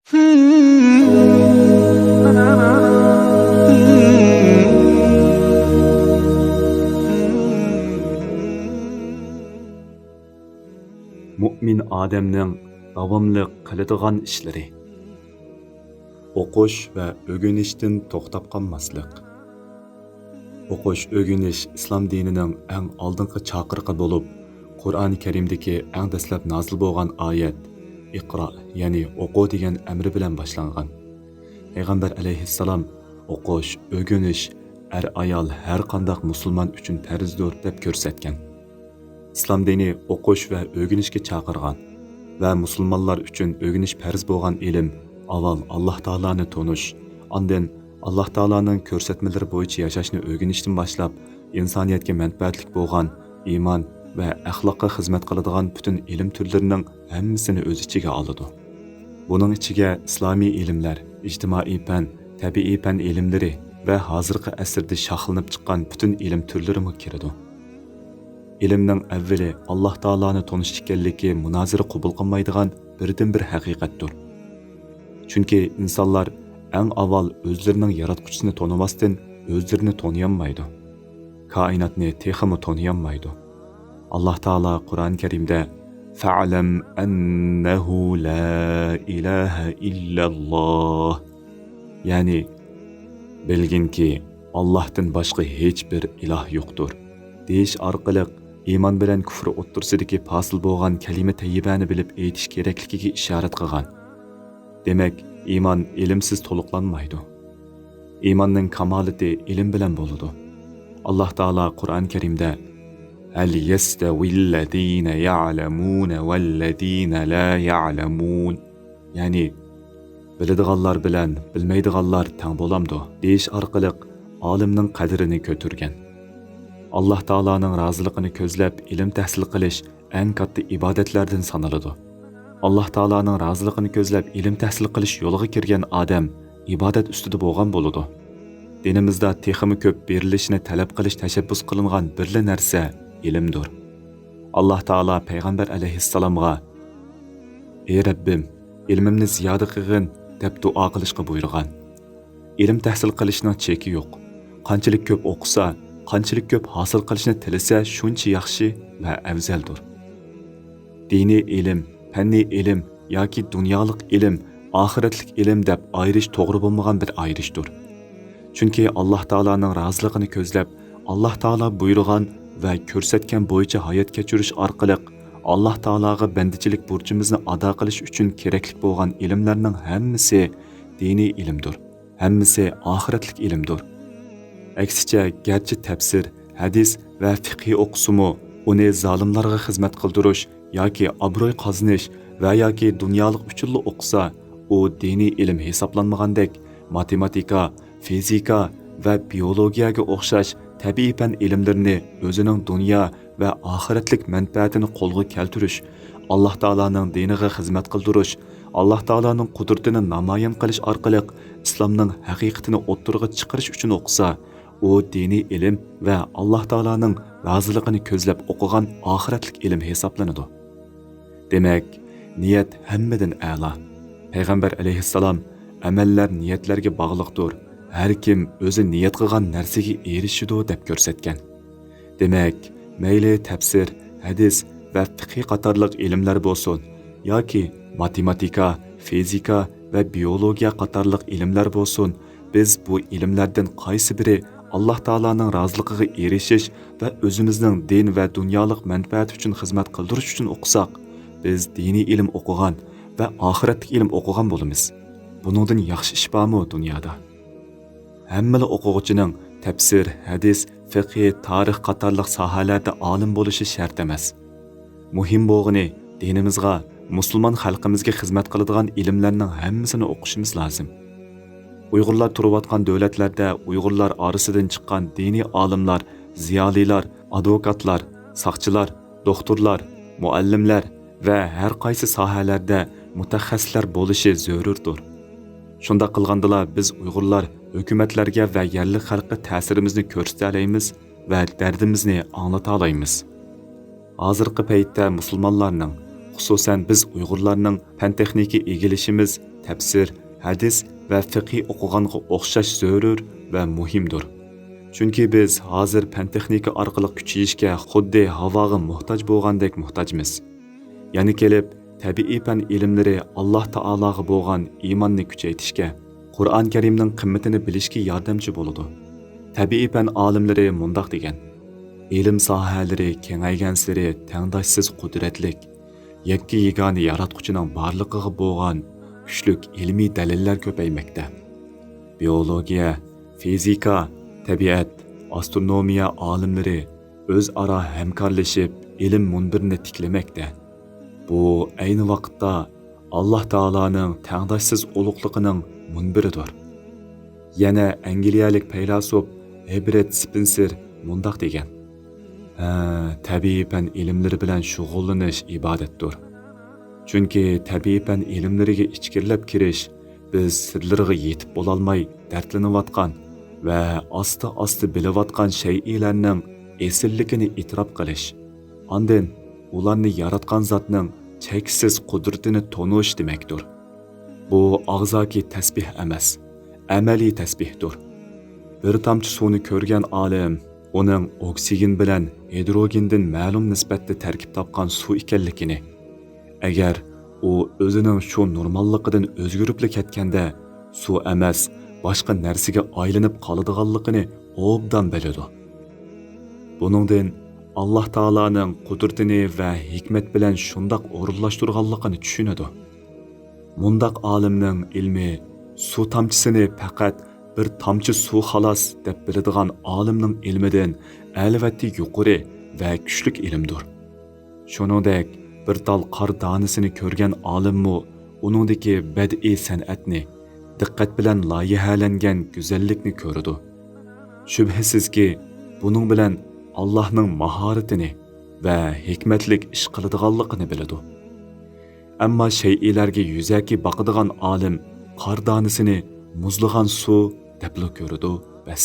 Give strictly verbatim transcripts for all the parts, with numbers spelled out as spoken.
مۇئمىن ئادەمنىڭ داۋاملىق قىلىدىغان ئىشلىرى. ئوقۇش ۋە ئۆگىنىشتىن توختاپ قالماسلىق. ئوقۇش، ئۆگىنىش ئىسلام دىنىنىڭ ئەڭ ئالدىنقى چاقىرىقى بولۇپ، قۇرئانى كەرىمدىكى ئەڭ دەسلەپ نازىل بولغان ئايەت «ئىقرا»، يەنى «ئوقۇ» دېگەن ئەمرى بىلەن باشلانغان. پەيغەمبەر ئەلەيھىسسالام «ئوقۇش، ئۆگىنىش ئەر-ئايال ھەر قانداق مۇسۇلمان ئۈچۈن پەرزدۇر» دەپ كۆرسەتكەن. ئىسلام دىنى ئوقۇش ۋە ئۆگىنىشكە چاقىرغان ۋە مۇسۇلمانلار ئۈچۈن ئۆگىنىش پەرز بولغان ئىلىم ئاۋۋال ئاللاھ تائالانى تونۇش، ئاندىن ئاللاھ تائالانىڭ كۆرسەتمىلىرى بويىچە ياشاشنى ئۆگىنىشتىن باشلاپ، ئىنسانىيەتكە مەنپەئەتلىك بولغان ئىمان ۋە ئەخلاققا خىزمەت قىلىدىغان پۈتۈن ئىلىم تۈرلىرىنىڭ ھەممىسىنى ئۆز ئىچىگە ئالىدۇ. بۇنىڭ ئىچىگە ئىسلامىي ئىلىملەر، ئىجتىمائىي پەن، تەبىئىي پەن ئىلىملىرى ۋە ھازىرقى ئەسىردە شاخلىنىپ چىققان پۈتۈن ئىلىم تۈرلىرىمۇ كىرىدۇ. ئىلىمنىڭ ئەۋۋىلى ئاللاھ تائالانى تونۇش ئىكەنلىكى مۇنازىرە قوبۇل قىلمايدىغان بىردىنبىر ھەقىقەتتۇر. چۈنكى ئىنسانلار ئەڭ ئاۋۋال ئۆزلىرىنىڭ ياراتقۇچىسىنى تونۇماستىن، ئۆزلىرىنى تونۇيالمايدۇ. كائىناتنى تېخىمۇ تونۇيالمايدۇ. ئاللاھ تائالا قۇرئان كەرىمدە «فەئلەم ئەننەھۇ لا ئىلاھە ئىللەللاھ»، يەنى «بىلگىنكى، ئاللاھتىن باشقا ھېچبىر ئىلاھ يوقتۇر» دېيىش ئارقىلىق ئىمان بىلەن كۇفر ئوتتۇرىسىدىكى پاسىل بولغان كەلىمە تەييىبەنى بىلىپ ئېيتىش كېرەكلىكىگە ئىشارەت قىلغان. دېمەك، ئىمان ئىلىمسىز تولۇقلانمايدۇ. ئىماننىڭ كامالىتى ئىلىم بىلەن بولىدۇ. ئاللاھ تائالا قۇرئان كەرىمدە «ھەل يەستەۋىللەزىنە يەئلەمۇنە ۋەللەزىنە لا يەئلەمۇن»، يەنى «بىلىدىغانلار بىلەن بىلمەيدىغانلار تەڭ بولامدۇ؟» دېيىش ئارقىلىق ئالىمنىڭ قەدرىنى كۆتۈرگەن. ئاللاھ تائالانىڭ رازىلىقىنى كۆزلەپ ئىلىم تەھسىل قىلىش ئەڭ كاتتا ئىبادەتلەردىن سانىلىدۇ. ئاللاھ تائالانىڭ رازىلىقىنى كۆزلەپ ئىلىم تەھسىل قىلىش يولىغا كىرگەن ئادەم ئىبادەت ئۈستىدە بولغان بولىدۇ. دىنىمىزدا تېخىمۇ كۆپ بېرىلىشىنى تەلەپ قىلىش تەشەببۇس قىلىنغان بىرلا نەرسە ئىلىمدۇر. ئاللاھ تائالا پەيغەمبەر ئەلەيھىسسالامغا «ئەي رەببىم، ئىلمىمنى زىيادە قىلغىن» دەپ دۇئا قىلىشقا بۇيرۇغان. ئىلىم تەھسىل قىلىشنىڭ چېكى يوق. قانچىلىك كۆپ ئوقۇسا، قانچىلىك كۆپ ھاسىل قىلىشنى تىلىسە، شۇنچە ياخشى ۋە ئەۋزەلدۇر. دىنىي ئىلىم، پەننىي ئىلىم ياكى دۇنيالىق ئىلىم، ئاخىرەتلىك ئىلىم دەپ ئايرىش توغرا بولمىغان بىر ئايرىشتۇر. چۈنكى ئاللاھ تائالانىڭ رازىلىقىنى كۆزلەپ، ئاللاھ تائالا بۇيرۇغان ۋە كۆرسەتكەن بويىچە ھايات كەچۈرۈش ئارقىلىق ئاللاھ تائالاغا بەندىچىلىك بۇرچىمىزنى ئادا قىلىش ئۈچۈن كېرەكلىك بولغان ئىلىملەرنىڭ ھەممىسى دىنىي ئىلىمدۇر. ھەممىسى ئاخىرەتلىك ئىلىمدۇر. ئەكسىچە، گەرچە تەپسىر، ھەدىس ۋە فىقھى ئوقۇسىمۇ، ئۇنى زالىملارغا خىزمەت قىلدۇرۇش ياكى ئابرۇي قازىنىش ۋە ياكى دۇنيالىق ئۈچۈنلا ئوقۇسا، ئۇ دىنىي ئىلىم ھېسابلانمىغاندەك، ماتېماتىكا، فىزىكا ۋە بىئولوگىيەگە ئوخشاش تەبىئىي پەن ئىلىملىرىنى ئۆزىنىڭ دۇنيا ۋە ئاخىرەتلىك مەنپەئەتىنى قولغا كەلتۈرۈش، ئاللاھ تائالانىڭ دىنىغا خىزمەت قىلدۇرۇش، ئاللاھ تائالانىڭ قۇدرىتىنى نامايان قىلىش ئارقىلىق ئىسلامنىڭ ھەقىقىتىنى ئوتتۇرىغا چىقىرىش ئۈچۈن ئوقۇسا، ئۇ دىنىي ئىلىم ۋە ئاللاھ تائالانىڭ رازىلىقىنى كۆزلەپ ئوقۇغان ئاخىرەتلىك ئىلىم ھېسابلىنىدۇ. دېمەك، نىيەت ھەممىدىن ئەلا. پەيغەمبەر ئەلەيھىسسالام «ئەمەللەر نىيەتلەرگە باغلىقتۇر، ھەر كىم ئۆزى نىيەت قىلغان نەرسىگە ئېرىشىدۇ» دەپ كۆرسەتكەن. دېمەك، مەيلى تەپسىر، ھەدىس ۋە فىقھى قاتارلىق ئىلىملەر بولسۇن ياكى ماتېماتىكا، فىزىكا ۋە بىئولوگىيە قاتارلىق ئىلىملەر بولسۇن، بىز بۇ ئىلىملەردىن قايسى بىرى ئاللاھ تائالانىڭ رازىلىقىغا ئېرىشىش ۋە ئۆزىمىزنىڭ دىن ۋە دۇنيالىق مەنپەئەت ئۈچۈن خىزمەت قىلدۇرۇش ئۈچۈن ئوقۇساق، بىز دىنىي ئىلىم ئوقۇغان ۋە ئاخىرەتلىك ئىلىم ئوقۇغان بولىمىز. بۇنىڭدىن ياخشى ئىش بارمۇ دۇنيادا؟ ھەممىلا ئوقۇغۇچىنىڭ تەپسىر، ھەدىس، فىقھى، تارىخ قاتارلىق ساھەلەردە ئالىم بولۇشى شەرت ئەمەس. مۇھىم بولغىنى، دىنىمىزغا، مۇسۇلمان خەلقىمىزگە خىزمەت قىلىدىغان ئىلىملەرنىڭ ھەممىسىنى ئوقۇشىمىز لازىم. ئۇيغۇرلار تۇرۇۋاتقان دۆلەتلەردە ئۇيغۇرلار ئارىسىدىن چىققان دىنىي ئالىملار، زىيالىيلار، ئادۋوكاتلار، ساقچىلار، دوختۇرلار، مۇئەللىملەر ۋە ھەر قايسى ساھەلەردە مۇتەخەسسىسلەر بولۇشى زۆرۈردۇر. شۇنداق قىلغاندىلا، بىز ئۇيغۇرلار ھۆكۈمەتلەرگە ۋە يەرلىك خەلققە تەسىرىمىزنى كۆرسىتەلەيمىز ۋە دەردىمىزنى ئاڭلىتالايمىز. ھازىرقى پەيتتە مۇسۇلمانلارنىڭ، خۇسۇسەن بىز ئۇيغۇرلارنىڭ پەن-تېخنىكا ئىگىلىشىمىز تەپسىر، ھەدىس ۋە فىقھى ئوقۇغانغا ئوخشاش زۆرۈر ۋە مۇھىمدۇر. چۈنكى بىز ھازىر پەن-تېخنىكا ئارقىلىق كۈچىيىشكە خۇددى ھاۋاغا موھتاج بولغاندەك موھتاجمىز. يەنە كېلىپ، تەبىئىي پەن ئىلىملىرى ئاللاھ تائالاغا بولغان ئىماننى كۈچەيتىشكە، قۇرئان كەرىمنىڭ قىممىتىنى بىلىشكە ياردەمچى بولىدۇ. تەبىئىي پەن ئالىملىرى مۇنداق دېگەن: ئىلىم ساھەلىرى كېڭەيگەنسېرى تەڭداشسىز قۇدرەتلىك، يەككە-يېگانە ياراتقۇچىنىڭ بارلىقىغا بولغان كۈچلۈك ئىلمىي دەلىللەر كۆپەيمەكتە. بىئولوگىيە، فىزىكا، تەبىئەت، ئاسترونومىيە ئالىملىرى ئۆزئارا ھەمكارلىشىپ ئىلىم مۇنبىرىنى تىكلىمەكتە. بۇ ئەينى ۋاقىتتا ئاللاھ تائالانىڭ تەڭداشسىز ئۇلۇغلۇقىنىڭ مۇنبىرىدۇر. يەنە ئەنگلىيەلىك پەيلاسوپ ھېبرىت سپېنسېر مۇنداق دېگەن: ھە، تەبىئىي پەن ئىلىملىرى بىلەن شۇغۇللىنىش ئىبادەتتۇر. چۈنكى تەبىئىي پەن ئىلىملىرىگە ئىچكىرىلەپ كىرىش بىز سىرلىرىغا يېتىپ بولالماي دەردلىنىۋاتقان ۋە ئاستا-ئاستا بىلىۋاتقان شەيئىلەرنىڭ ئېسىللىكىنى ئېتىراپ قىلىش، ئاندىن ئۇلارنى ياراتقان زاتنىڭ چەكسىز قۇدرىتىنى تونۇش دېمەكتۇر. بۇ ئاغزاكى تەسبىھ ئەمەس، ئەمەلىي تەسبىھتۇر. بىر تامچە سۇنى كۆرگەن ئالىم ئۇنىڭ ئوكسىگېن بىلەن ھىدروگېندىن مەلۇم نىسبەتتە تەركىب تاپقان سۇ ئىكەنلىكىنى، ئەگەر ئۇ ئۆزىنىڭ شۇ نورماللىقىدىن ئۆزگىرىپلا كەتكەندە، سۇ ئەمەس، باشقا نەرسىگە ئايلىنىپ قالىدىغانلىقىنى ئوبدان بىلىدۇ. بۇنىڭدىن ئاللاھ تائالانىڭ قۇدرىتىنى ۋە ھېكمەت بىلەن شۇنداق ئورۇنلاشتۇرغانلىقىنى چۈشىنىدۇ. مۇنداق ئالىمنىڭ ئىلمى سۇ تامچىسىنى پەقەت بىر تامچە سۇ خالاس دەپ بىلىدىغان ئالىمنىڭ ئىلمىدىن ئەلۋەتتە يۇقىرى ۋە كۈچلۈك ئىلىمدۇر. شۇنىڭدەك، بىر تال قار دانىسىنى كۆرگەن ئالىممۇ ئۇنىڭدىكى بەدىئىي سەنئەتنى، دىققەت بىلەن لايىھەلەنگەن گۈزەللىكنى كۆرىدۇ. شۈبھىسىزكى، بۇنىڭ بىلەن ئاللاھنىڭ ماھارىتىنى ۋە ھېكمەتلىك ئىش قىلىدىغانلىقىنى بىلىدۇ. ئەمما شەيئىلەرگە يۈزەكى باقىدىغان ئالىم قار دانىسىنى مۇزلىغان سۇ دەپلا كۆرىدۇ، بەس.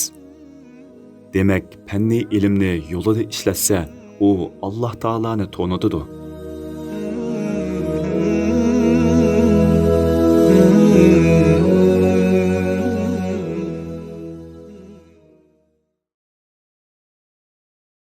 دېمەك، پەننىي ئىلىمنى يولىدا ئىشلەتسە، ئۇ ئاللاھ تائالانى تونۇتىدۇ.